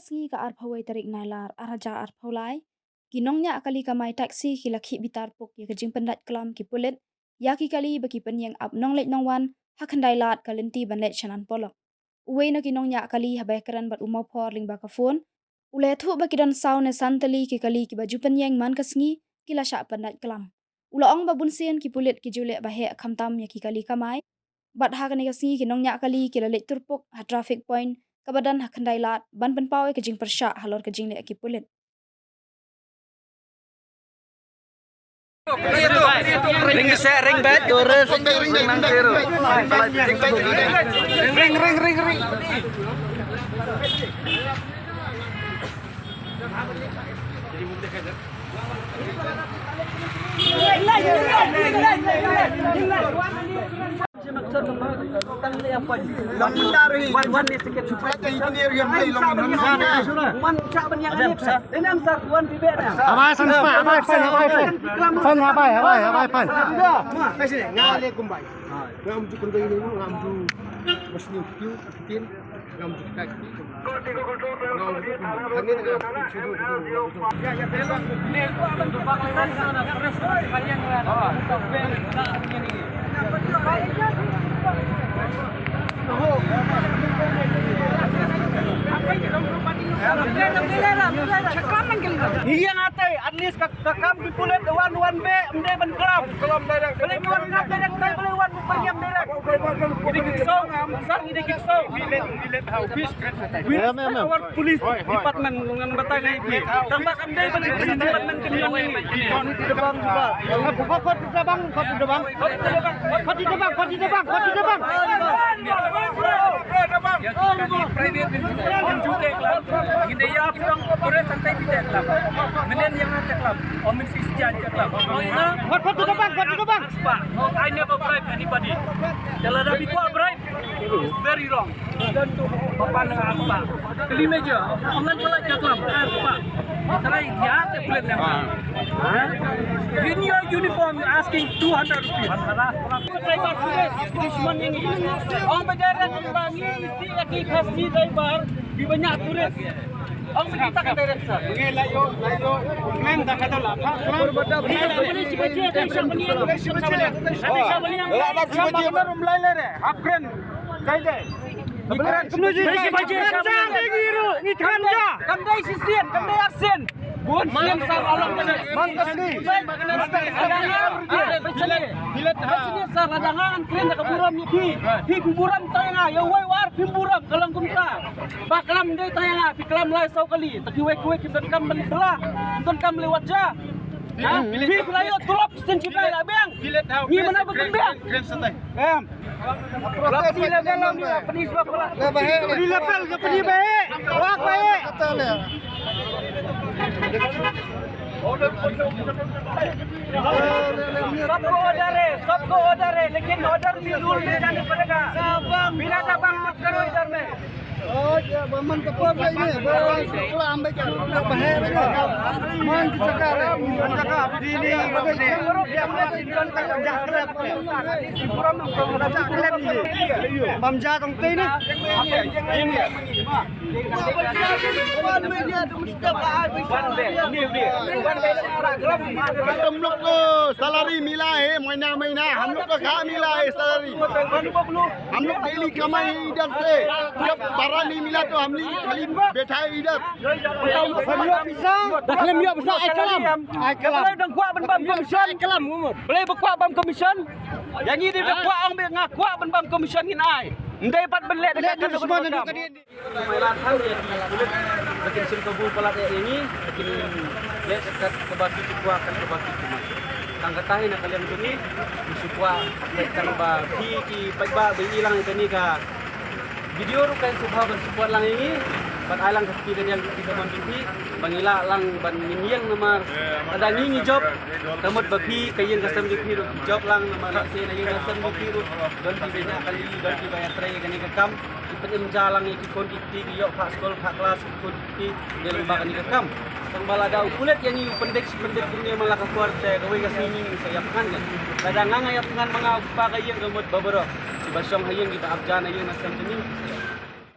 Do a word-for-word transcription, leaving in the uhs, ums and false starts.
Sngi ka arphew wei tarik Nailar arhajar arphew lai, ki nongñiah kali kamai taxi ki la khih bitar puk ïa ka jingpyndait klam ki pulit ïa ki kali ba ki pynïeng ap nongleit nongwan ha Khyndailad ka lynti ban leit sha Nanpolok. Uwei na ki nongñiah kali haba ïakren bad u Mawphor lyngba ka phone, u la ïathuh ba ki don saw ne san tylli ki kali kiba ju pynïeng man ka sngi ki la shah pyndait klam. U la ong ba bunsien ki pulit ki ju leh ba heh khamtam ïa ki kali kamai. Bad ha kane ka sngi ki nongñiah kali ki la leit turpuk ha traffic point kaba don ha Khyndailad ban pynpaw ïa ka jingpyrshah halor ka jingleh ki pulit. Ring seh, ring bad, dua ring. Ring, ring, ring, ring. Abai, san spah, abai, san, abai, san. San, abai, abai, abai, san. Iya ngatai, at least ka, ka kam ki pulit wan wan be, ym dei ban klam. Klam direct. Klam direct, tai beli wan ban ïam direct. Ini ki song, song ini ki song. Bilet, bilet ha office. Em, em, em. Our police department ngan batai ngai phi. Tang ba kam dei ban police department kin ïong ngi. Khot tu da bang, khot tu da bang, khot tu da bang. Khot tu da bang, khot tu da bang, khot tu da bang. Ïa ki kali private ban ju te klam. Ngin ïa ki tong pure santai phi te klam. Menen ïa nga te klam. O men si sian te klam. O ina. Khot, khot tu da bang, khot tu da bang. Spah. I never bribe anybody. Te lada phi kwah bribe, it's very wrong. Don tu papan dengan spah. Kali meja, online pula cakap, spah. Serai dia sebulan yang lalu. Ha? In your uniform, you're asking two hundred rupees. Driver tourist, this morning. Ong ba direct ba ngi isi ïa ki Khasi driver, bi banyak tourist. Ong ba kita ka direct, sir. Ngi la ïoh, la ïoh, men da ka da la. Ni ka beli si baje, kan sa beli. Sa beli. La la si baje, rum lai le re. Hapkren. Kai dei. Kam dei shisien, kam dei arsien. Bun sien sa la long. Man ka sni. Bilet ha. Bilet ha. Sien sa la jangan kren da ka burom ni phi. Phi phi burom tang nga, ïa wei war phi burom ka long kumta. Ba klam dei tang nga, phi klam lai saw kali. Ta kiwei kiwei kim donkam ban bela. Kim donkam leh wat ja. Phi phi la ïoh tulop sien shi blai la biang. Ngi mana ba kim biang. Kren sa tai. Em. Pynïaid level, pynïaid level, pynïaid level. Pynïaid level, pynïaid level. Wak level. सबको ऑर्डर है, सबको ऑर्डर है, लेकिन ऑर्डर भी रूल में जाने पड़ेगा। बिना दबाव मत करो इधर में। Bam ja tong tei ne. हम लोग को सैलरी मिला है महीना महीना, हम लोग को कहाँ मिला है सैलरी? हम लोग डेली कमाई है इधर से, जब बारह नहीं मिला तो हम लोग खाली बैठा है इधर। Dakhlim ïa pisa ai kalam. Ai kalam. Balei dang kwah ban bam commission? Ai kalam umur. Balei ba kwah bam commission? Ïa ngi dei ba kwah ong ba nga kwah ban bam commission ngin ai. Ndei pat ban leh da ka dushman. Mailan than ïa ki pulit ba kin shim kabu palat ïa ngi, ba kin leh kat kaba ki kwah kat kaba ki kmie. Tang kata hi na ka liang jong ngi, ngi shu kwah leh tang ba phi ki paidbah ba ïohi lang ïa kane ka video ruh kan shu bha ban support lang ïa ngi. Bad ai lang ka kti ka diang ka kti ka mon jong phi ba ngi lah lang ban ngin ïeng namar lada ngi ngi jop ka mut ba phi ka ïing ka sem jong phi ruh ki jop lang namar lehse na ïing na sem jong phi ruh don ki beiñ kali don ki ba ïatrei ïa kane ka kam. Ki pynim ja lang ïa ki khun ki kti ki ïoh phah skul phah klas ki khun ki kti ne lem ba kane ka kam. Tang ba lada u pulit ïa ngi u pyndit shi pyndit kumne man la ka por te kawei ka sngi ngi sa ïap thngan kan. Lada nga nga ïap thngan ma nga u kpa ka ïing ka mut ba baroh kiba shong ha ïing kiba ap ja na ïing na sem jong ngi.